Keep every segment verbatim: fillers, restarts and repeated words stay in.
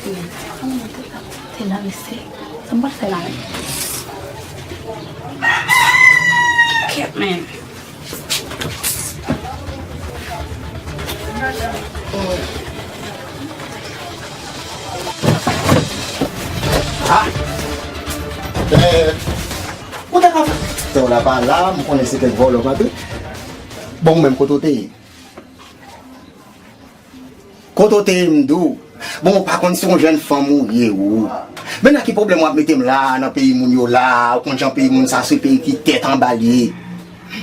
Te la, mesye. Sa m pral fè la menm? Kèt, men. Ah! Eh, ou ta ka fè. Tè w la pa la, m konnen se kèk vòlò k antre. Bon, ou menm, kote w te ye? Kote w te ye, m di w? Bon, ou pa konn se yon jèn fanm ou ye, ou. Men nan ki pwoblèm w ap mete m la, nan peyi moun yo la, ou konn jan peyi moun sa, se peyi ki tèt anba l ye.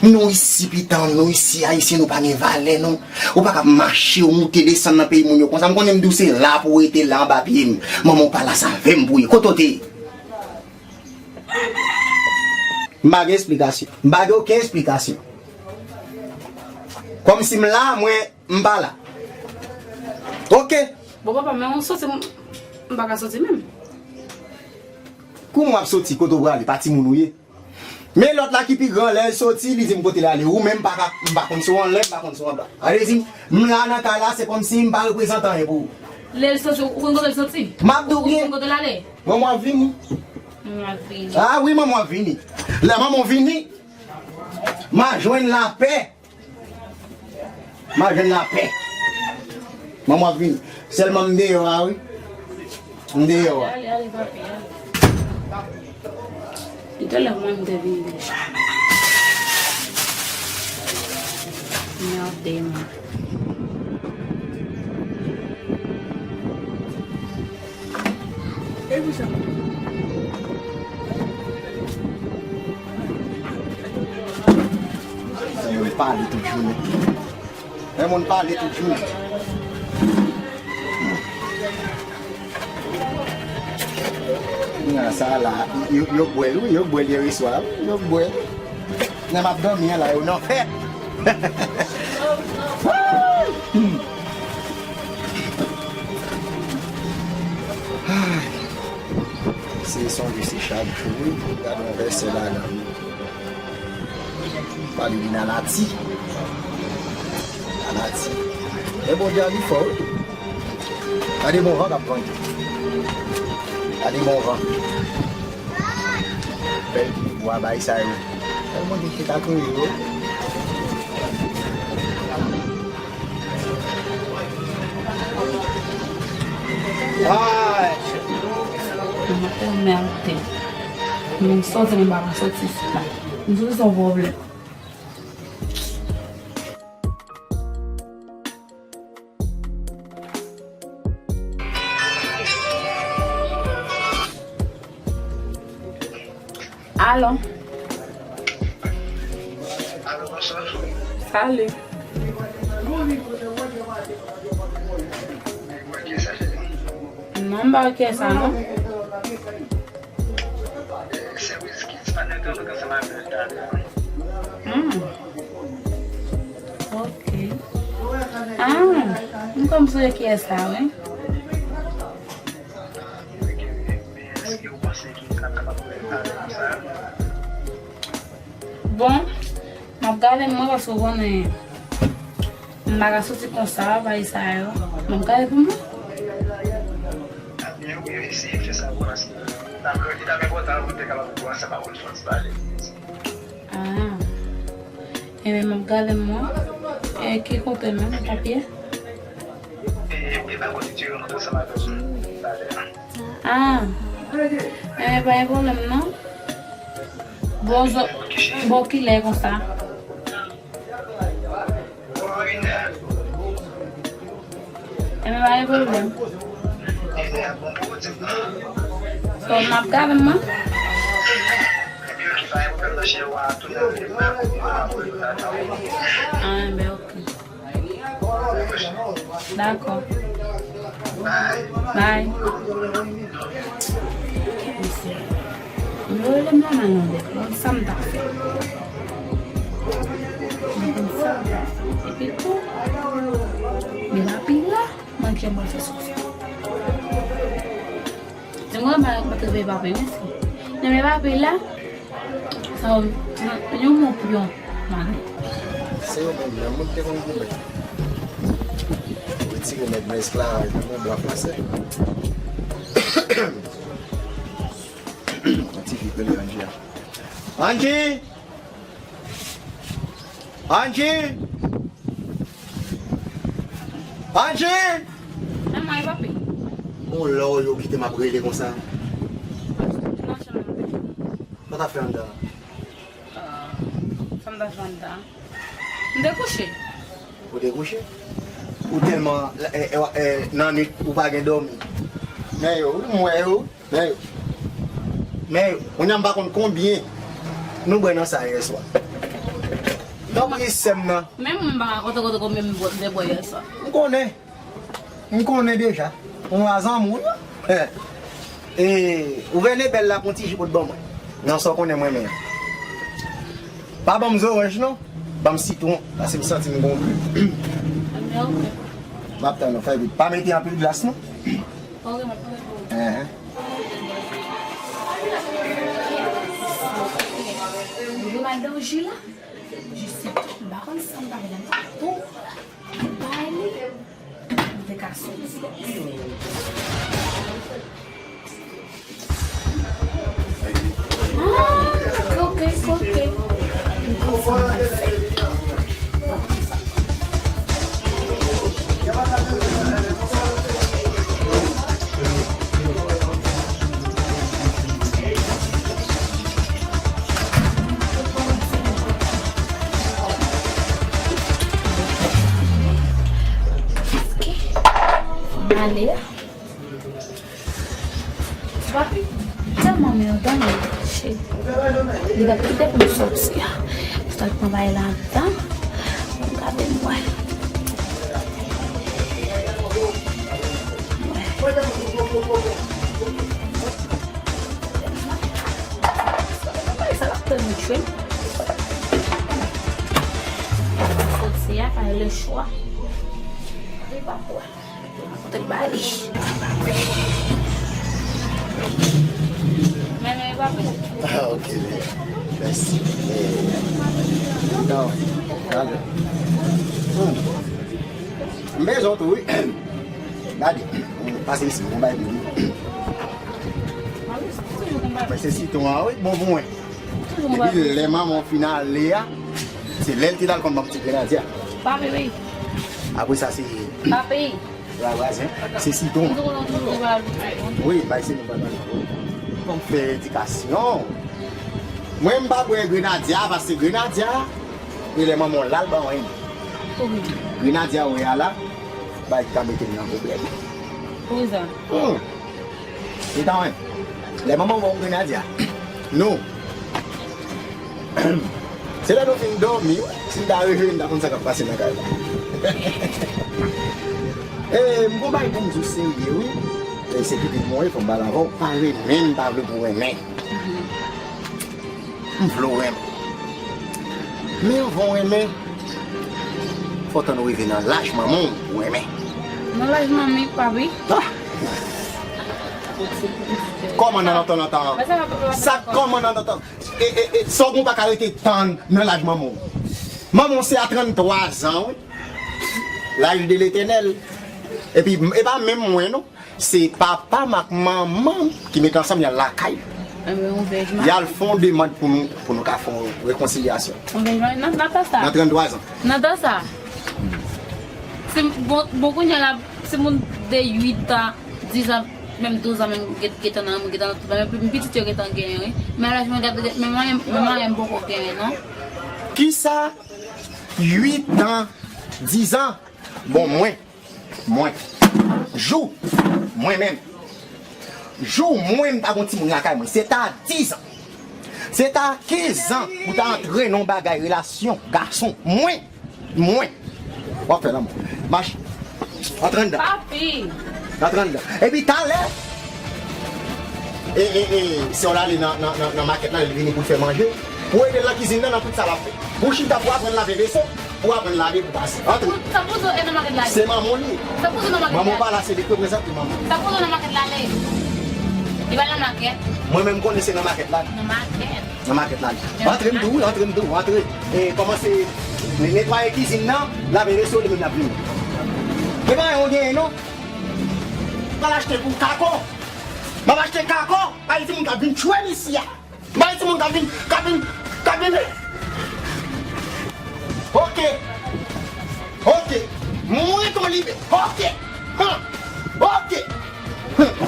Nou isi, pitanm, nou isi, Ayisyen, nou pa gen valè, non. Ou pa ka ap mache, ou moute, desann nan peyi moun yo konsa. M konnen m di w se la pou w rete, la anba pye m. Manman w pa la, se avè m pou w ye. Kote w te ye? M pa gen esplikasyon. M pa gen okenn esplikasyon. Kòmsi m la, mwen, m pa la. Oke. Bon, papa, men ou soti, m, m pa ka soti menm. Kouman w ap soti? Kote w prale? Pa timoun ou ye? Men lòt la ki pi gran, lè l soti, li di m kote l ale. Ou menm, m pa ka, m pa konn si w anlè, m pa konn si w anba. Sa vle di, m la nan kay la, se kòmsi m pa reprezante anyen pou ou. Lè l soti, ou konn kote l soti? M ap di w byen. Ou konn kote l ale? Manman w ap vini. Manman w ap vini. Ah wi, manman w ap vini. Lè manman w vini, m a jwenn lapè. M a jwenn lapè. Manman w ap vini. Sèlman m deyò a, wi. M deyò a. Ale, ale, papi, ale. Li te lè mwen m te vini deja. Merde, mwen. E pou sa. Yo pale tout jounen. Yon moun pale tout jounen. Nan sa la, yo, yo bwè l, wi, yo bwè l yè swa, wi, yo bwè l. Nan m ap dòmi an la, yo nan fèt. Se sonje se chak jou, wi, pou gade yon vèsè ladan l. Pale de nanati. Nanati. Men Bondye a li fò, wi. Gade bon van k ap vann. Gade bon van. Bèl ti bwa bay sa yo. Bèl Bondye ki ta kreye yo. Ay! Mwen te mète. Mwen soti, mwen pa ka soti isit la. Mwen soti se yon pwoblèm. Alo. Alo, bonswa. Salut. Non, m pa wè kiyès sa, non. Se Wizkid, se pa nèg lan nou t ansanm avè l talè a. Hmm. Ok. Ah, m kwè m sonje kiyès sa, wi. Bon, m ap gade mwen paske w konnen m pa ka soti konsa, bagay sa yo. M ap gade pou mwen. Ah. Ebyen, m ap gade mwen. E ki kote menm, papye? Ah. Ebyen, pa gen pwoblèm, non. Bon, zo-, bon, kilè konsa? Ebyen, pa gen pwoblèm. So, m ap gade mwen. Ah, ben, ok. Dakò. Bye. Yo rele m la nan yon lè. Bon, sa m ta fè? Bon, sa m ta fè? Epi tou, li pa pi la, mwen ki jan mwen fè sou sa. Di mwen, mwen, mwen te veye papi, mèsi. Nan men papi la, sa, yon, yon mopyon, mari. Se yo menm, nan moun te konn goumen. Retire nèg nan esklavaj, nan men blan franse. Rele Angie a. Angie! Angie! Angie! Manman, e papi. Bon, lè w yo kite m ap rele konsa. Sa w t ap fè anndan an? Ah, sa m t ap fè anndan an? M te kouche. Ou te kouche? Ou tèlman, eh, eh, eh, nan nwit, ou pa gen dòmi. Men yo, wi, m wè yo. Men yo. Men yo. Kounye a m pa konn konbyen nou bwè nan sa yè swa. Tanpri, sè m nan. Menm mwen m pa ka konte kote konbyen m bwè, m te bwè yè swa. M konnen. M konnen deja. Ou a zanmi w, wi. E, ou vene bèl la pou yon ti ji pou t ban mwen. Nan sa w konnen mwen renmen an. Pa ban m zoranj non. Ban m sitwon. Paske m santi m gonfle. Ebyen, oke. M ap tann ou, fè vit. Pa mete anpil glas non. Oke, m ap tann ou. Enhen. Ou vle m al dan ji la? Ji sitwon. M pa konn sa m ta vle m ta tou. Bay li. M te ka soti. Ah, ok, ok, ok. Male a. Papi, tèlman men andan li, cheri. Li t ap kite pou m soti a. Li t ap pran bagay ladan. Gade m wè. Bagay sa l ap tann jwenn. Soti a, pa le chwa. Li pa kwè. Pote l ba li. Men, men, pa pè. Ah, ok, men. Mèsi. Eh, non, gade. Hmm. M bezwen w tou, wi. Gade. Pase isi, mwen bay pou li. Men se sitwon an, wi, bon pou mwen. Epi lè manman w fin ale a, se lè l te t al konn ban m ti grenadya. Pa peye. Apre sa, se. Pa peye. Vwazen. Se sitwon. Wi, bay se nou pral manje. Fò m fè edikasyon. Mwen, m pa bwè grenadya, paske grenadya, e lè manman w la, l ban w anyen. Grenadya, w wè a la, bay ki ka mete m nan pwoblèm. Poukisa? Hmm. Gentan wè. Lè manman w ba w grenadya. Nou. Se lè nou fin dòmi, wi. Si m ta reve, m ta konn sa k ap pase nan kay la. E, m gon bagay pou m di w serye, wi. E, se pitit mwen, fò m pale avè w. Pa renmen, m pa vle pou w renmen. M vle w renmen. Men anvan w renmen, fò w tann ou rive nan laj manman w pou w renmen. Nan laj manmi, papi? Ah! Kòman nan lontan lontan an? Sa kòman nan lontan? E, e, e, sa w gon pa ka rete tann nan laj manman w? Manman w se a tranntwa zan, wi. Laj de Letènèl. Epi, e pa menm mwen, non. Se papa m ak manman m ki met ansanm, y al lakay. Enben, yon vèj mari. Y al fè yon demann pou nou, pou nou ka fè yon rekonsilyasyon. Yon vèj mari, nan, nan tan sa. Nan tranntwa zan. Nan tan sa. Se bon, bon, kounye a la, se moun de uit an, diz an, menm douz an, menm gen, gentan nan, gentan nan, menm pi pitit yo gentan genyen, wi. Men laj mwen gade, men mwen, men mwen poko genyen, non. Kisa? Uit an, diz an? Bon, mwen. Mwen. Jou. Mwen menm. Jou mwen m ta gon timoun lakay mwen. Se ta diz an. Se ta kenz an pou ta antre nan bagay relasyon gason. Mwen. Mwen. W ap fè lanmou. Mache. Antre anndan. Papi. Antre anndan. Epi talè. E, e, e, sè w la ale nan, nan, nan, nan makèt la, lè l vini pou l fè manje. Pou ede l nan kizin nan, nan tout sa l ap fè. Pou chita, pou aprann lave veso, pou aprann lave, pou pase. Antre. Sa pou zo e nan makèt la? Se manman w li. Sa pou zo nan makèt la? Manman w pa la, se li k reprezante manman w. Sa pou zo nan makèt la ale? Li pa nan makèt? Mwen menm konnen se nan makèt la. Nan makèt. Nan makèt la. Antre m di w, antre m di w, antre. E kòmanse ne-, netwaye kizin nan, lave veso, li menm l ap vini. E pa yon genyen non. M pral achte pou kako. M ap achte kako. Ay, timoun k ap vin tchwe m isi a. Moun k ap vin, k ap vin, k ap vin. Ok. Ok. Mwen ton libe. Ok. Huh. Ok. Huh.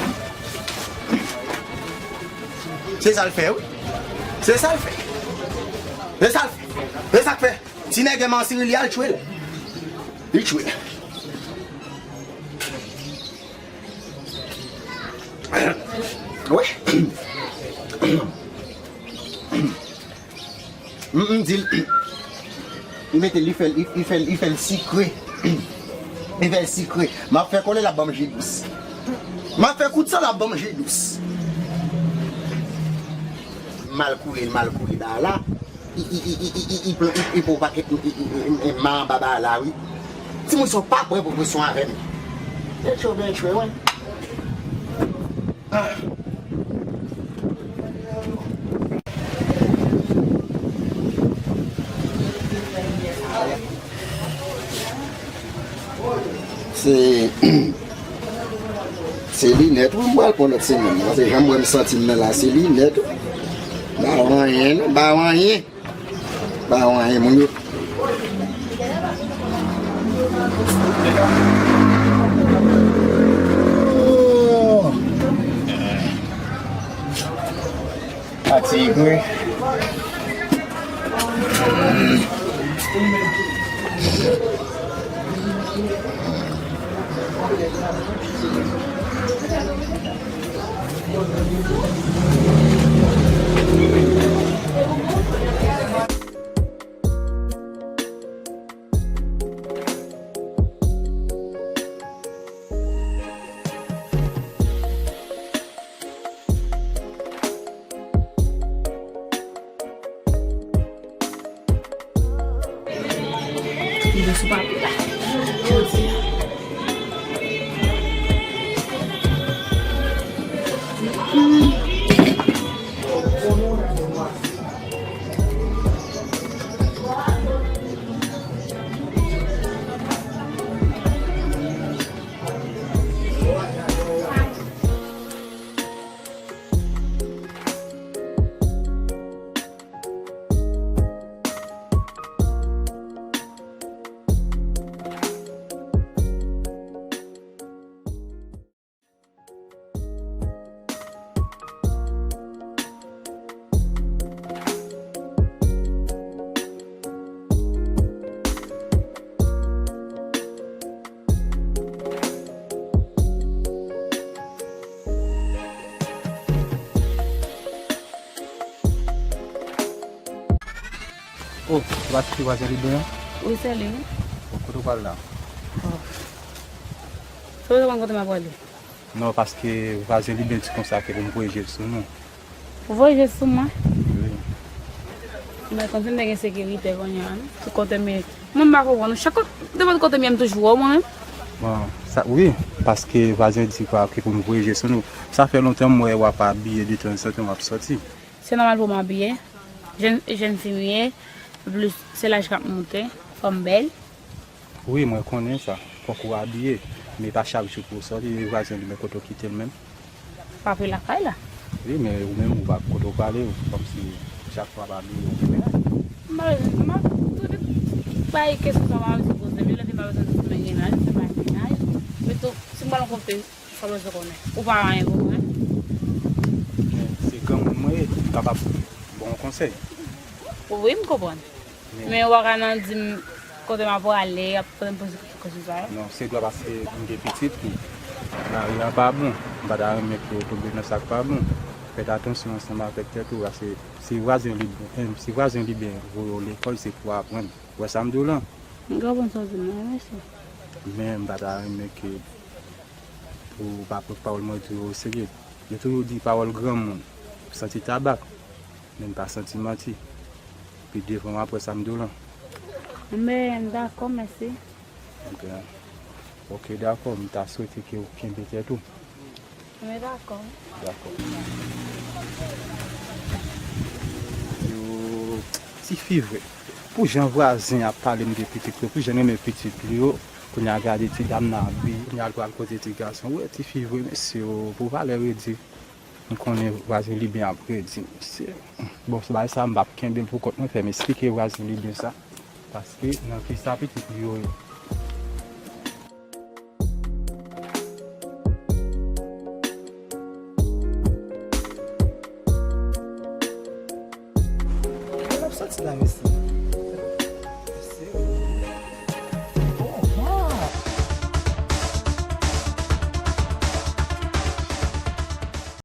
Se sa l fè, wi. Se sa l fè. Se sa l fè. Se sa k fè. Ti nèg gen mansirili, al tchwe l. Li tchwe l. Wi. M, m di l, li mete l, li fè l, li, li fè l, li fè l sikre. Li fè l sikre. M ap fè kole, l ap ban m ji dous. M ap fè kout san, l ap ban m ji dous. Mal koule, mal koule ba la. I, i, i, i, i, i, i pran, i, i pran yon pakèt, i, i, i, i, i, ma anba ba la, wi. Timoun sa yo pa prè pou pran swen avè m. Yo tchwe, ben tchwe, wi. Ah. Se, se linèt, wi, m pral pran lòt semèn nan. Se jan m wè m santi m nan la, se linèt, wi. Ba w anyen, non, ba w anyen. Ba w anyen, moun yo. Oh. Fatige. Li sou papye la. Jodi a. Oh, se pa ti vwazen Liben an? Wi, se li, wi. Bon, kote w pral la? Oh. Sa w te konn kote m ap prale? Non, paske vwazen Liben di konsa ke pou m voye je l sou nou. Ou voye je sou mwen? Wi. Men konn si m te gen sekirite kounye a, non? Sou kote m ye. Mwen m pa konprann ou. Chak kote, nenpòt kote m ye, m toujou wè w, mwen menm. Bon, sa, wi, paske vwazen di kwa ke pou m voye je sou nou. Sa fè lontan m wè w ap abiye de tanzantan w ap sòti. Se nòmal pou m abiye. Jèn, jèn fi m ye. Anplis, se laj k ap monte. Fò m bèl. Wi, mwen konnen sa. Fòk ou abiye. Men pa chak jou pou w sòti. E vwazen li, men kote w kite l menm? Pa pre lakay la. Wi, men ou menm, ou pa kote w prale, ou kòmsi chak fwa w ap abiye, ou menm. M pa bezwen, m ap, tout bay kesyon sa, m pa bezwen poze m yo, lè m pa bezwen di m gen laj, se pa gen laj. Men tou, si m pral yon kote, sa w bezwen konnen. Ou pa anyen pou mwen. Men se granmoun mwen ye, m kapab ba w yon konsèy. Wi, m konprann. Men ou pa ka nan di m kote m ap prale, ap poze m kesyon sa yo. Non, se dwa paske m gen pitit tou. Lari a pa bon. M pa ta renmen ke w tonbe nan sa k pa bon. Fè atansyon ansanm avèk tèt ou, paske si vwazen Liben, si vwazen Liben voye w lekòl, se pou w aprann. Ou wè sa m di w lan? M konprann sa w di m nan, wi, mesye. Men m pa ta renmen ke ou pa pran pawòl mwen di w oserye. Yo toujou di pawòl granmoun santi tabak. Men m pa santi manti. Pi devan w ap wè sa m di w lan. Men m dakò, mèsi. Ebyen, ok, dakò, m ta swete ke w kenbe tèt ou. Men dakò. Dakò. Yo, tifi vre. Pou jan vwazen ap pale m de pitit yo, pou jan renmen pitit li yo, kounye a gade ti dam nan abiye, kounye a l pral koze ti gason. Ou wè tifi vre, mesye, o, pou valè redi. M konnen vwazen Libyen ap redi, mesye. Bon, se bagay sa, m p ap kenbe l pou kont mwen, fè m esplike vwazen Libyen sa. Paske nan kisa pitit li yo ye. L ap soti la, mesye.